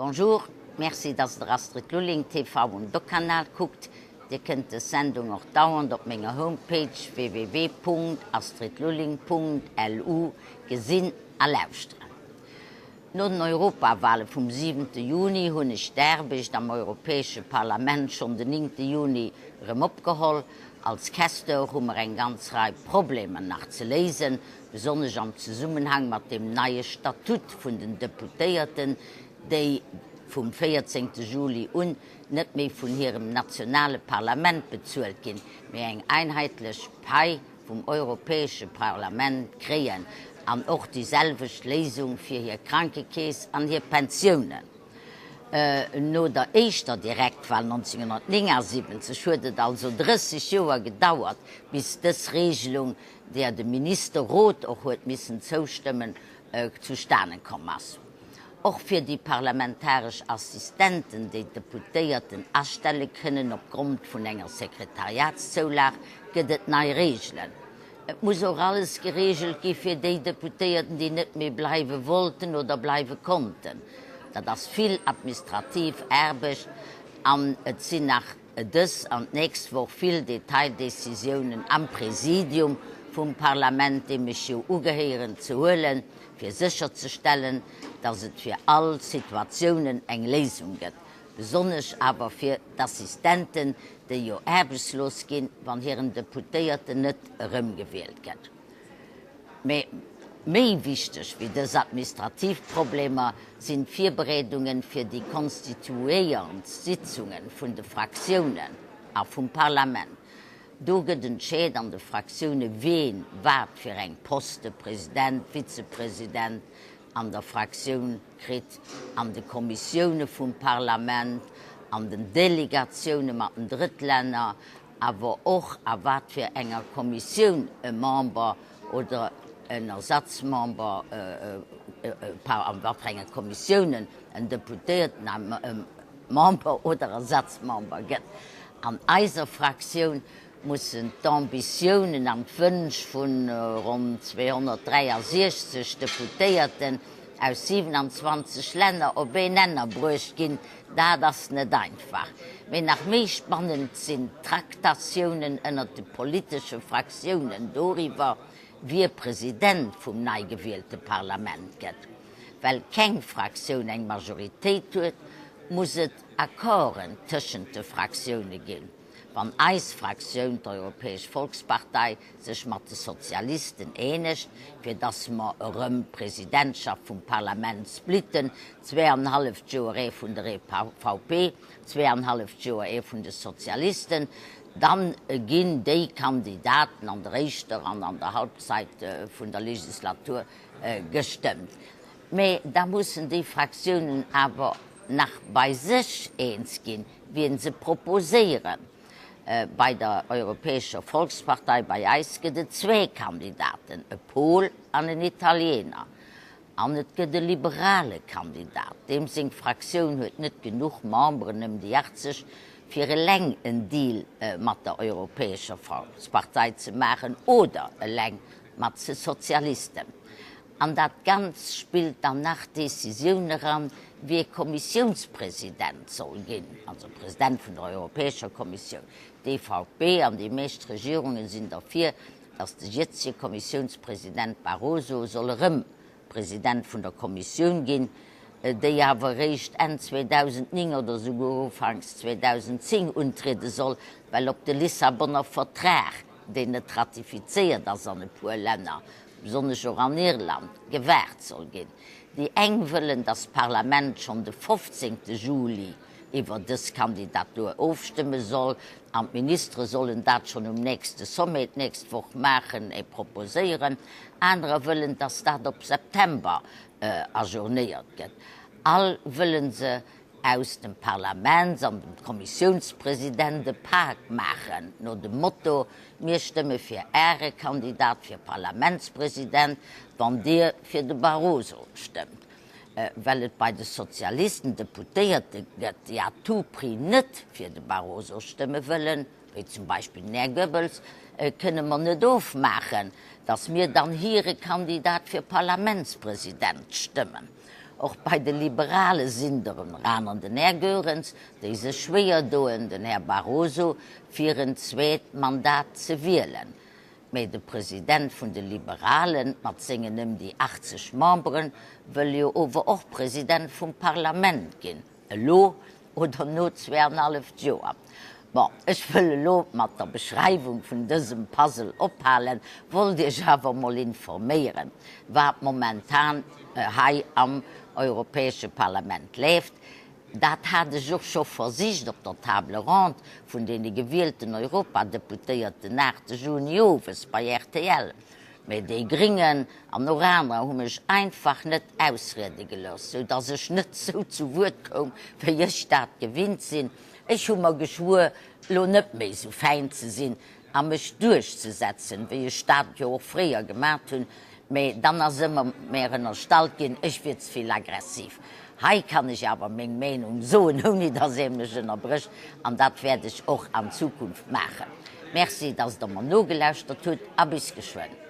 Bonjour, merci dass der Astrid Lulling TV um Doc-Kanal kuckt. Dir kënnt des Sendung och dauernd op menger Homepage www.astridlulling.lu gesinn a lauschteren. No den Europawale vum siwente Juni hunn ech d'Aarbecht am Europäesche Parlament schonn den néngte Juni erëm opgeholl. Als Questeur hu mer eng ganz Rei Problemer nach ze léisen, besonnesch am Zesummenhang mat deem neie Statut vun den Deputéierten, déi vum 14 Juli un net méi vun hirem nationale Parlament bezuelt ginn, mee eng einheetlech Pai vum Europäesche Parlament kréien an och déi selwecht Léisung fir hir Krankekeess an hir Pensiounen. No der éischter Direktwal 1979 huet et also 30 Joer gedauert, bis dës Regelung, deer de Ministerrot och huet missen zoustëmmen, zustane komm ass. Och fir déi parlamentaresch Assistenten, déi d'Deputéierten astelle kënnen opgrond vun enger Sekretariatszoulag, gëtt et nei Reegelen. Et muss och alles gereegelt gi fir déi Deputéierten, déi net méi bleiwe wollten oder bleiwe konnten. Dat ass vill administrativ Aarbecht an et sinn nach dës an d'nächst Woch vill Detaildecisiounen am Präsidium vum Parlament, deem ech jo ugehéieren, ze huelen, fir sécherzestellen, dass et fir all Situatiounen eng Léisung gëtt, besonnesch awer fir d'Assistenten, déi jo aarbechtslos ginn, wann hiren Deputéierten net erëmgewielt gëtt. Mä méi wichteg wéi dës administrativ Problemer sinn d'Virbereedungen fir déi konstituéiernd Sitzunge vun de Fraktiounen a vum Parlament. Do gëtt entscheet an de Fraktioune ween wat fir eng Poste, President, Vizepresident, an der Fraktioun kritt, an de Kommissioune vum Parlament, an den Delegatioune mat den Drëttlänner, awer och a wat fir enger Kommissioun e Member oder en Ersatzmember, a wat fir enger Kommissiounen en Deputéierten Member oder Ersatzmember gëtt. An eiser Fraktioun mussen d'Ambitiounen an d'Wënsch vu ronn 263 Deputéierten aus 27 Länner op een Nenner bruecht ginn. Dat ass net einfach. Mee nach méi spannend sinn d'Traktatiounen ënnert de politesche Fraktiounen doriwwer, wie President vum nei gewielte Parlament gëtt. Well keng Fraktioun eng Majoritéit huet, muss et Accorden tëschent de Fraktioune ginn. Wann eis Fraktioun, d'Europäesch Volkspartei, sech mat de Sozialisten eenegt, fir datt mer erëm d'Presidentschaft vum Parlament splitten, zweeanenhalleft Joer ee vun der EVP, zweeanenhalleft Joer ee vun de Sozialisten, dann ginn déi Kandidaten an der éischter an an der Halbzeit vun der Legislatur gestëmmt. Mä da mussen déi Fraktiounen awer nach bei sech eens ginn, wien se proposéieren. Bei der Europäescher Volkspartei, bei eis, gëtt et zwee Kandidaten, e Pol an en Italiener. An et gëtt e liberale Kandidat, deem seng Fraktioun huet net genuch Memberen, ëm déi 80, fir eleng en Deal mat der Europäescher Volkspartei ze maachen oder eleng mat ze Sozialisten. An dat Ganzt spillt dann nach d'Decisioun eran, wie Kommissiounspresident soll ginn, also President vun der Europäescher Kommissioun. D'EVP an déi meescht Regierunge sinn derfir, datt de jëtzege Kommissiounspresident Barroso soll erëm President vun der Kommissioun ginn, déi awer eréischt Enn 2009 oder souguer ufanks 2010 untriede soll, well op de Lissabonner Vertrag deen net ratifizéiert ass an e puer Länner, besonnesch och an Irland, gewaart soll ginn. Déi eng wëllen, datt d'Parlament schonn de 15 Juli iwwer dës Kandidatur ofstëmme soll an d'Ministere sollen dat schonn um nächste Sommet d'nächst Woch maachen et proposéieren. Anerer wëllen, datt dat op September ajournéiert gëtt. All wëlle se, aus dem Parlaments an dem Kommissiounspresident e Pak maachen, no dem Motto, Mir stëmme fir Äre Kandidat fir Parlamentspresident, wann Dir fir de Barroso stëmmt. Well et bei de Sozialisten Deputéierte gëtt, déi à tout prix net fir de Barroso stëmme wëllen, wéi zum Beispill den Här Goebbels, kënne mer net ofmaachen, datt mir dann hire Kandidat fir Parlamentspresident stëmmen. Och bei de Liberale sinn der ënner anerem den Här Goerens, déi sech schwéier doen, den Här Barroso fir en zweet Mandat ze wielen. Mee de President vun de Liberalen, mat sengen ëm déi 80 Memberen, wëll jo ower och President vum Parlament ginn, elo oder no zweeanhalleft Joer. Bon, ech wëll elo mat der Beschreiwung vun dësem Puzzle ophalen, wollt Iech awer mol informéieren, wat momentan hei am Europäesche Parlament leeft. Dat hat ech och scho versicht op der Table ronde vun deene gewielten Europadeputéiert den 8 Juni owes bei rtl. Mee déi Gringen an och anerer hu mech einfach net ausriede gelooss, sou dass ech net sou zu Wuert koum, wéi ech dat gewinnt sinn. Ech hu mer geschwuer, lo net méi sou fäin ze sinn a mech duerchzesetzen, wéi ech dat jo och fréier gemat hunn, mee dann ass ëmmer mär ënnerstallt ginn, ech wier ze vill aggressiv. Hei kann ech awer meng Meenung soen, ouni dass ee mech ënnerbrécht, an dat wäert ech och an Zukunft maachen. Merci, dass Der mer nogelauschtert hutt, a bis geschwënn.